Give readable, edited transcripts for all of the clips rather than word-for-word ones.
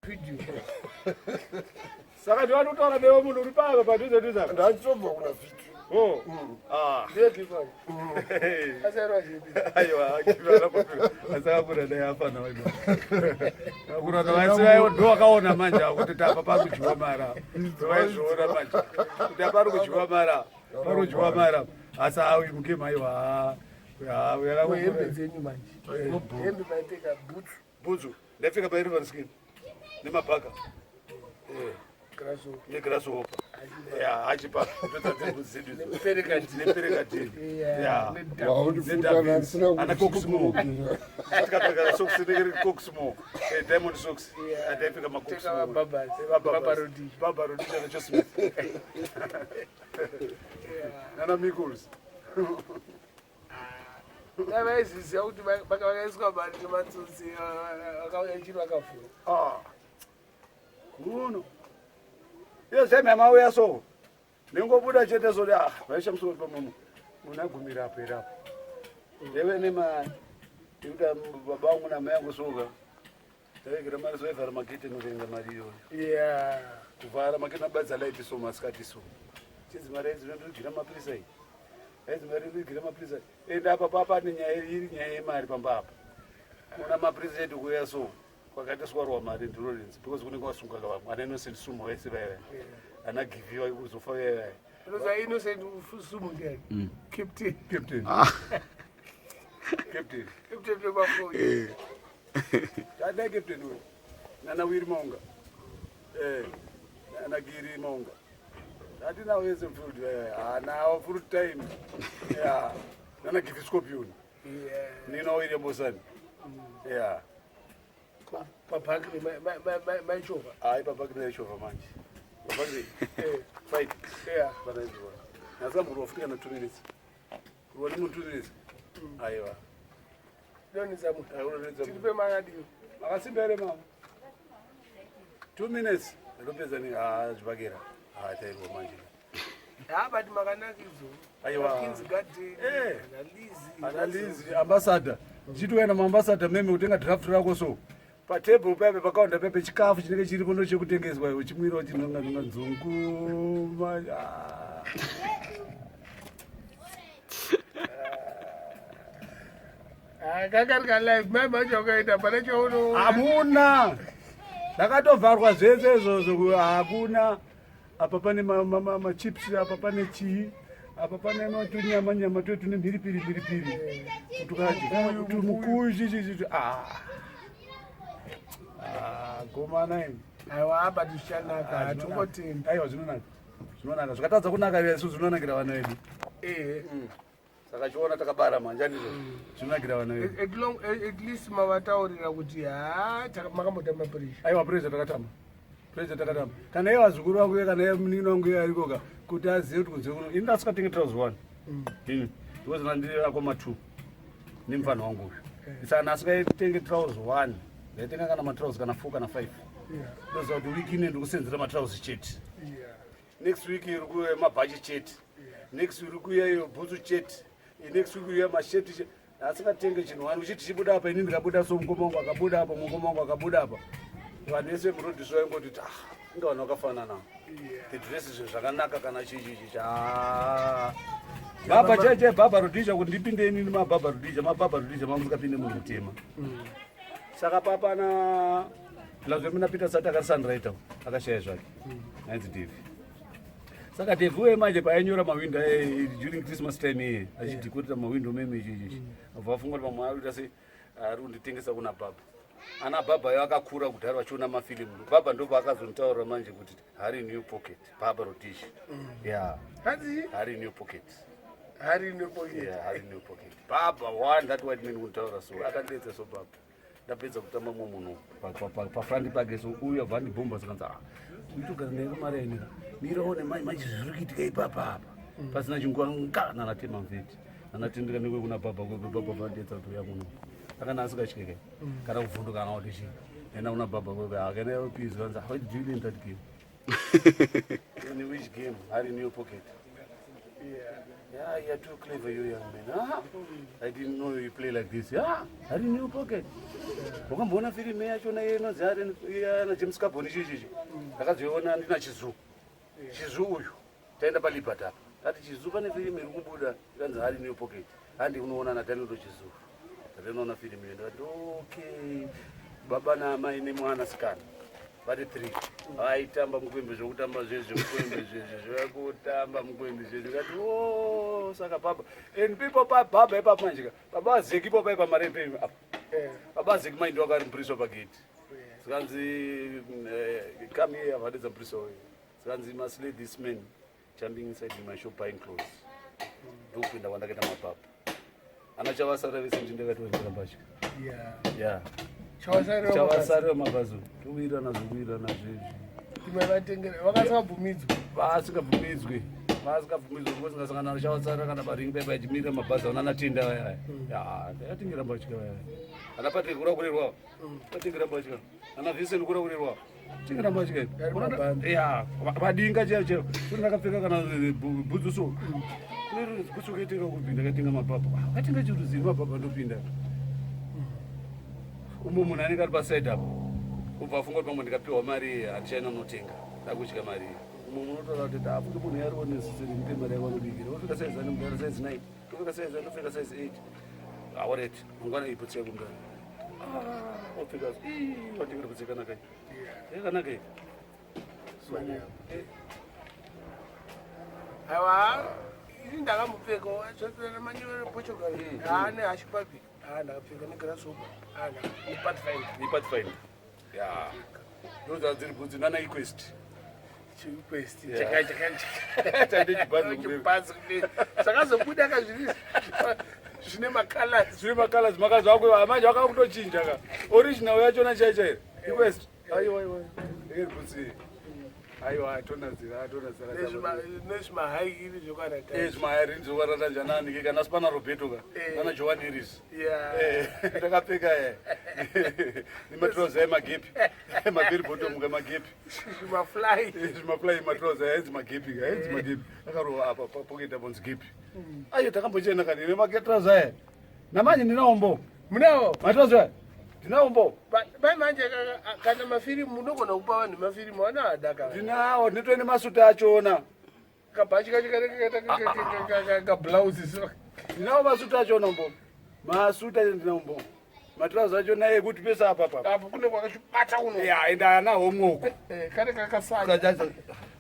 Video. Saka ndiwanotaura newe munhu uri pava padhuze dhuze apa. Ndachitobva kuna video. Oh. Ah. Ndiye kipa. Asairwa chipi. Aiwa, asakakura naye afana waiba. Akura naye asi ndo akaona manje kuti tapa pakudyiwa mara. Vaizviona manje. Kuti apa ari kudyiwa mara. Pari kudyiwa mara. Asi auyi mugame aiwa. Hembe dzenyu manje. Hembe maipfeka bhutsu. Bhutsu. Ndaipfeka paElephant Skin nemabhaka. Eh. Negrasshopper. Ya, achipa neperekadini. Ya. Ana coxmo. Tikapfeka socks rinenge coxmo. Diamond socks. Ndaipfeka macoxmo. Baba Rodi. Baba Rodi na Joe Smith. Nana Mikkels. Dai vaiziziva kuti vakaiswa mari nematsotsi vakauya chiri vakavhura. Ah. Kuno. Iyo same mauya so. Ningobuda chete so ah vaisha musoro pamuno. Unagumira apo era apo. Ndeve nema tikuda baba vangu namai yangu soka. Taigira mari so ivhara magate noverenga mari iyoyo. Yeah. Kuvhara magate nabadza light so masikati so. Chidzi mari idzi ndinogira mapurisa iyi. Idzi mari ndinogira mapurisa. Enda apa papa nenyaya iri nyaya yemari pamba apa. Kuna mapurisa edu kuuya so. Kwakaita swarwa mari ndinorinzi because kunenge wasunga vamwe ana Innocent Sumo vese vaya vaya. Ana Giviwa kuzofa vaya vaya. Unoziva Innocent Sumo ndiani? Captain. Captain. Captain. Captain wemafoni. Tadai Captain uyu. Nana Wiri Maunga. Eh. Nana Giri Maunga. Tatina wese mfield vaya vaya. Ana full time. Yeah. Nana Givi Scorpion. Yeah. Nina Wiri Mbosani. Yeah. Pabhaki maichovha. Hayi baba kunayichovha manje. Baba fight. Yeah. Bana izvona. Nhasi futi kana 2 minutes. Kurwa nemunhu 2 minutes. Aiwa. Donidza munhu. Aiwa unonetsa. Tiri pemakadiyo. Makasimba here mama? 2 minutes. Ndopedza ni ah zvibakera. Ah tairwa manje. Ha but makanakidzo. Aiwa. Kings Garden. Eh. Ana Lizi. Ana Lizi ambassador. Chitoenda muambassador meme kutenga draft rako so. Patable pepe pakaunda pepe chikafu chinenge chiripo ndochekutengeswa iwe chimwira uchinonga nonga nzungu. Ah. Ah, kanga ka live mai macho wakaenda pana chauno. Hamuna. Ndakatovharwa zvese izvozvo hakuna. Apa pane machips, apa pane chii, apa pane tunyama nyama tuye tune mhiripiri mhiripiri. Tukadya tumukuyu chi chi chi. Ah. Ah, gomana ini. Aiwa apa tichanaka hatungotenda. Aiwa zvinonaka. Zvinonaka. Zvakatadza kunaka isu zvinonakira vana vedu. Eh. Saka chiona takabara manje andizvo. Zvinonakira vana vedu. At long at least mavataurira kuti ha makambotamba pressure. Aiwa pressure takatamba. Pressure takatamba. Kana iye vazukuru vangu kana iye munin'ina wangu iye arikoka kuti azive kuti kunze kuno. Ini ndasikatengi trouser one. Ini. Because ndandiri akoma 2. Nemufana wangu uyu. Saka ndasikaitenge trouser 1. Ndaitenga kana matrousers kana 4 kana 5. Yeah. Ndoziva kuti wiki ine ndikusenzera matrousers chete. Yeah. Next week iri kuuya mabhachi chete. Next week iri kuuya iyo bhutsu chete. Next week iri masheti chete. Asingatenge chinhu wani uchiti chibuda apa ini ndikabuda so mukoma wangu akabuda apa mukoma wangu akabuda apa. Vanhu vese murodhi so vaingoti ah inga vanhu vakafanana. The dress zvinhu zvakanaka kana chii chii chii. Ah. Baba cheche baba Rhodesia kuti ndipinde inini mababa Rhodesia mababa Rhodesia mamusikapinde munhu mutema. Saka papana lazvemuna Peter Sati akarisandraita akashaya zvake. Ainzi Dave. Saka Dave uye manje paainyora mawindo during Christmas time iye achidecorata mawindo meme ichi ichi. Abva afunga kuti pamwe ari sei ari kunditengesa kuna baba. Ana baba yo akakura kudhara vachiona mafilimu. Baba ndo paakazonitaurira manje kuti Harry in your pocket. Baba Rhodesia. Yeah. Hanzi Harry in your pocket. Harry in your pocket. Yeah, Harry in your pocket. Baba one that white man kunditaura so akandedza so baba. Ndapedza kutamba mumwe munhu pafront pake so uyu abva andibhomba sakanzi ah uitogara naye kumari aineka miraone mai manje zviri kuitika ipapa apa pasina chinguva nga nanatema mveti nanatendeka nekwe kuna baba kwekwe baba vandedza kuti uya muno akana asikatyeke kana kuvhunduka kana kuti chii enda kuna baba kwekwe akana please vanzi how did you learn that game in which game Harry in your pocket. Yeah, you're too clever, you young man. Ah, I didn't know you play like this. Ah, Harry new pocket. Wakamboona firimu yachona inonzi na James Carbon chichichi. Ndakazoiona ndina Chizu. Chizu uyu. Taenda paLiberty apa. Tati Chizu pane firimu iri kubuda ikanzi Harry new pocket. Handi unoona na Daniel Chizu. Ndinoona firimu iyo ndikati okay. Baba naamai nemwana sikana. Vari three. Vaitamba mukwembe zvokutamba zvezve mukwembe zvezve zvekutamba mukwembe zvezve. Ndikati oh saka baba. And people pa baba ipapo manje ka. Baba Zeki ipo paipa marepe apa. Baba Zeki mai ndo akari mupurisa pagate. Zikanzi come here vadedza mupurisa uyu. Zikanzi must let this man jumping inside my shop buying clothes. Ndokupinda kwandakaita mapapa. Ana chavasara vese ndindakati mbatya. Yeah. Chavasarira Chavasarira mabhazi. Towirirana zvokuwirirana zvezvi. Imwe vatengera vakasabvumidzwa. Vasingabvumidzwi. Vasingabvumidzwi because ngasangana nachavasara kana paringi paipa achimirira mabhazi aona anatenda vaya. Ya, ndakatengera mbatya vaya. Ana Patrick kura kurerwa. Patengera mbatya. Ana Vincent kura kurerwa. Tengera mbatya. Ari mabhandi. Ya, vadinga chaiyo chaiyo. Kuri ndakapfeka kana bhutsu so. Kune bhutsu kaitenga kupi ndakatenga mapapa. Akatenga chirudzii mapapa ndopinda. Umwe munhu anenge ari paside apo. Ubva afunga kuti pamwe ndikapiwa mari handichaina unotenga. Ndakudya mari. Umwe munotaura kuti afunge munhu yari necessary mupe mari yako anobikira. Wopfeka size ani mudhara size 9. Wopfeka size 1 wopfeka size 8. Alright, mangwana iyi bhutsu yako mudhara. Ah, wopfeka. Ii, watengera bhutsu yakanaka iyi. Yakanaka iyi. So, Aiwa, ini ndakambopfeka zvatoera manyoro Portugal. Ha neHush Puppy. Ha ndakapfeka neGrasshopper. Ha nePathfinder. Ni Pathfinder. Ya. Ndoza dziri bhutsu nana Equest. Chiquest. Yeah. Chaka chaka. Tande chibhazi kumberi. Chibhazi kumberi. Zvakazobuda kazviri zvine macolors. Zvine macolors makazi wako manje wakakutochinja ka. Original yachona chai chai. Equest. Aiwa aiwa. Ndeke bhutsu iyi. Aiwa tonazira tonazira. Nezvimahaikiri zvekwarata. Eh zvimahairi ndizokwarata njanani kana sipana Roberto ka. Nana Joan Iris. Yeah. Ndakapfeka eh. Nematroza emagepi. Maberi bottom kamagepi. Zvimafly. Zvimafly matroza ainzi magepi ka ainzi magepi. Akarova apa pocket apo nzi gepi. Ayo takambochena kani nematroza aya. Namanje ndinawo. Munawo. Matroza aya. Ndinawo. Bai manje kana mafirimu munogona kupa vanhu mafirimu vanoadaka. Ndinawo ndinotoine masuta achona. Kabhachi kacho kanenge kablouse so. Ndinawo masuta achona mbo. Masuta acho ndinawo mbo. Matroza achona ekuti pese apa apa. Apo kune kwakachibata kuno. Ya enda anawo mwoko. Kane kakasanya.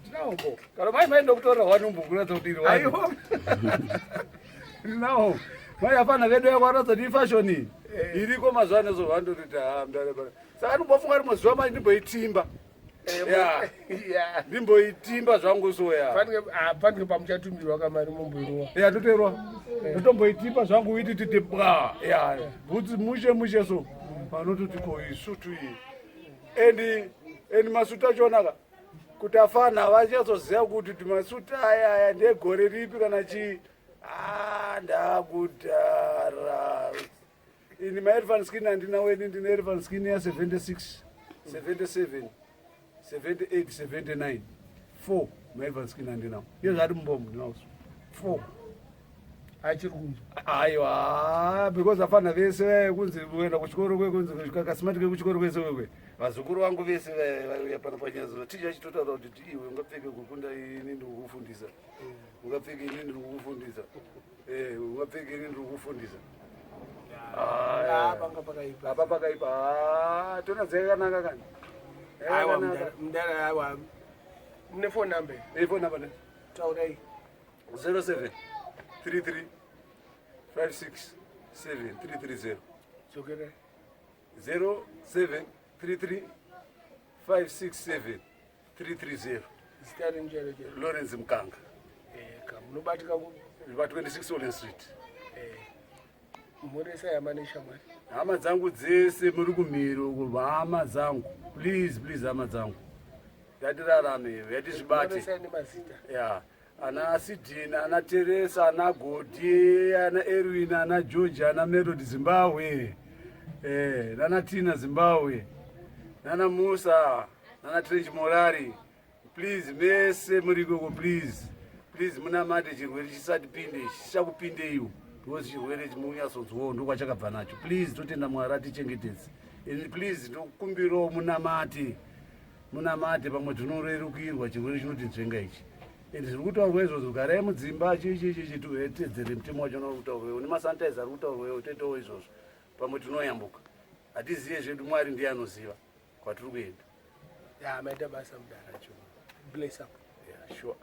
Ndinawo mbo. Kana mai mai ndokutora wani umbo kuratidza kuti iri wani. Aiwa. Ndinawo. Mai afana vedu yakwaratidza kuti ifashion iyi. Iriko mazuva ano zovandoriti ha mudare bara. Saka ndimbofunga rimwe zuva manje ndimboitimba. Ya. Yeah. Ndimboitimba zvangu so ya. Pange pamuchatumirwa kamari mumboirowa. Ya ndotoirwa. Ndotomboitimba zvangu iti titi bwa. Ya. Bhutsi mushe mushe so. Panototi ko isutu iyi. And masuta achona ka kuti afana vachazoziva kuti masuta aya aya ndegore ripi kana chii. Ah, ndakudhara. Ini maelephant skin handinawo ini ndine elephant skin ya 76, 77, 78, 79. 4 maelephant skin handinawo. Iye zvati mubombo ndinawo. 4. Achiri kunzwa. Aiwa, because afana vese kunzi kuenda kuchikoro kwekunzi kasimati kekuchikoro kwese kwekwe. Vazukuru vangu vese vaiuya pano panyazo. Ticha achitotaura kuti iwe ungapfeke kukunda ini ndikukufundisa. Ungapfeke ini ndikukufundisa. Ungapfeke ini ndikukufundisa. Ah, panga pakaipa. Apa pakaipa. Ah, tona dzakanaka kani. Aiwa mudara aiwa. Mune phone number? Phone number ne? Taurai. 07 33 56 7 330. Dzokerai. 07 33 567 330. Zita renyu chairo chairo. Lawrence Mukanga. Ka munobatika ku Pa 26 Olen Street. Mhoresa yama neshamwari. Hama dzangu dzese muri kumhiri uko, hama dzangu. Please, please hama dzangu. Ngatirarame, ngatizvibate. Mhoresai nemazita. Ya. Ana Sidina, ana Teresa, ana Godi, ana Erwin, ana George, ana Melody Zimbabwe. Nana Tina Zimbabwe. Nana Musa, nana Trench Morari. Please, mese muri ikoko please. Please munamate chirwere chisatipinde, chisakupindeiwo, because chirwere chimunyatsonzwawo ndokwachakabva nacho. Please, totenda Mwari atichengetedze. And please, ndokumbirawo munamate, munamate, pamwe tinorerukirwa. Chirwere chinotinzvenga ichi, and zviri kutaurwa izvozvo, garai mudzimba, chichichichi, tedzere mutemo wacho uri kutaurwewo nemasanitizer ari kutaurwewo, toitawo izvozvo, pamwe tinoyambuka. Hatizive zvedu, Mwari ndiye anoziva kwatiri kuenda. Ya, maita basa mudara. Bless up. Yeah, sure.